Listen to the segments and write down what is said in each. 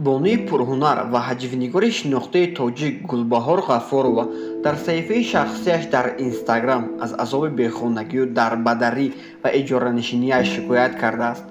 Бонуи пурҳунар ва ҳаҷвнигори шинохтаи тоҷик Гулбаҳор Ғаффорова дар саҳифаи шахсияш дар Инстаграм аз азоби бехонагию дарбадарӣ ва иҷоранишинияш шикоят кардааст.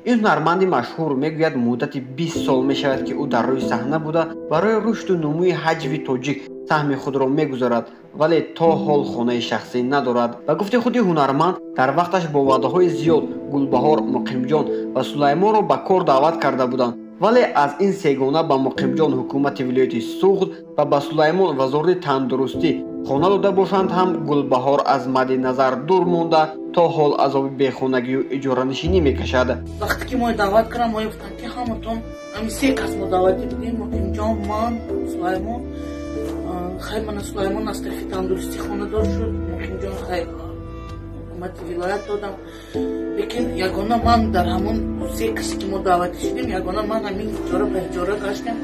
Ин ҳунарманди машҳур мегӯяд, муддати 20 сол мешавад, ки ӯ дар рӯи саҳна буда, барои рушду нумӯи ҳаҷви тоҷик саҳми худро мегузорад, вале то ҳол хонаи шахсӣ надорад. Ба гуфти худи ҳунарманд, дар вақташ бо ваъдаҳои зиёд Гулбаҳор, Муқимҷон ва Сулаймонро ба кор даъват карда буданд, вале аз ин сегона ба Муқимҷон ҳукумати вилояти Суғд ва ба Сулаймон вазорати тандурустӣ хона дода бошанд ҳам, Гулбаҳор аз мадди назар дур монда, то ҳол азоби бехонагию иҷоранишинӣ мекашад. Вақте ки мо даъват кардам, мо гуфтанд, ки ҳаматон, ҳамин се кас мо даъватӣ будем: Муқимҷон, ман, Сулаймон. Хай, мана Сулаймон аз тарафи тандурустӣ хонадор шуд, Муқимҷон хай ҳукумати вилоят додам, лекин ягона ман дар ҳамон се касе ки мо даъватӣ шудем, ягона ман ҳамин иҷора ба иҷора гаштам.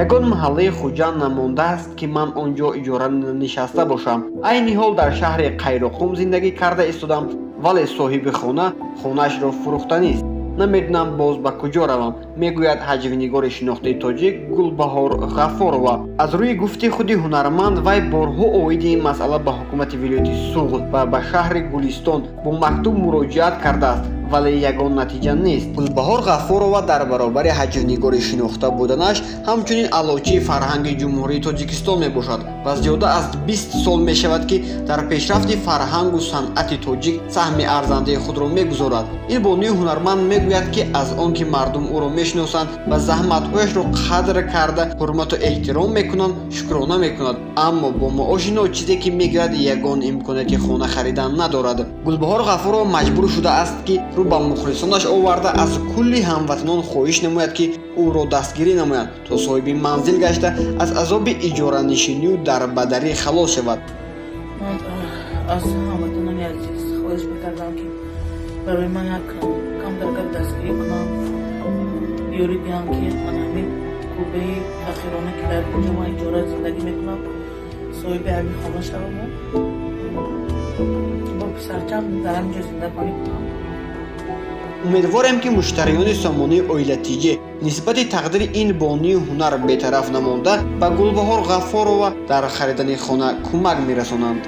Ягон маҳаллаи Хуҷанд намондааст, ки ман он ҷо иҷора нишаста бошам. Айни ҳол дар шаҳри Қайроқум зиндагӣ карда истодам, вале соҳиби хона хонаашро фурӯхтанист. Намедонам боз ба куҷо равам, мегӯяд ҳаҷвнигори шинохтаи тоҷик Гулбаҳор Ғаффорова. Аз рӯи гуфти худи ҳунарманд, вай борҳо оиди ин масъала ба ҳукумати вилояти Суғд ва ба шаҳри Гулистон бо мактуб муроҷиат кардааст, вале ягон натиҷа нест. Гулбаҳор Ғаффорова дар баробари ҳаҷвнигори шинохта буданаш ҳамчунин аълочии фарҳанги Ҷумҳурии Тоҷикистон мебошад ва зиёда аз 20 сол мешавад, ки дар пешрафти фарҳангу санъати тоҷик саҳми арзандаи худро мегузорад. Ин бонуи ҳунарманд мегӯяд, ки аз он ки мардум ӯро мешиносанд ва заҳматҳояшро қадр карда, ҳурмату эҳтиром мекунанд, шукрона мекунад, аммо бо маоши ночизе, ки мегирад, ягон имконияти хона харидан надорад. Гулбаҳор Ғаффорова маҷбур шудааст, ки рӯ ба мухлисонаш оварда, аз кулли ҳамватанон хоҳиш намояд, ки ӯро дастгирӣ намоянд, то соҳиби манзил гашта, аз азоби иҷоранишинию дарбадарӣ халос шавад. Ман аз ҳамватанони азиз хоҳиш мекардам, ки барои ман як камдаргар дастгирӣ кунанд, ёрӣ диҳанд, ки ман ҳамин кӯбаи фақирона, ки дар инҷо ман иҷора зиндагӣ мекунам, соҳиби ҳамин хона шаваму бо писарчам дар ҳамин ҷо зиндагонӣ кунам. Умедворем, ки муштариёни сомонаи Оила ТЖ нисбати тақдири ин бонуи ҳунар бетараф намонда, ба Гулбаҳор Ғаффорова дар харидани хона кӯмак мерасонанд.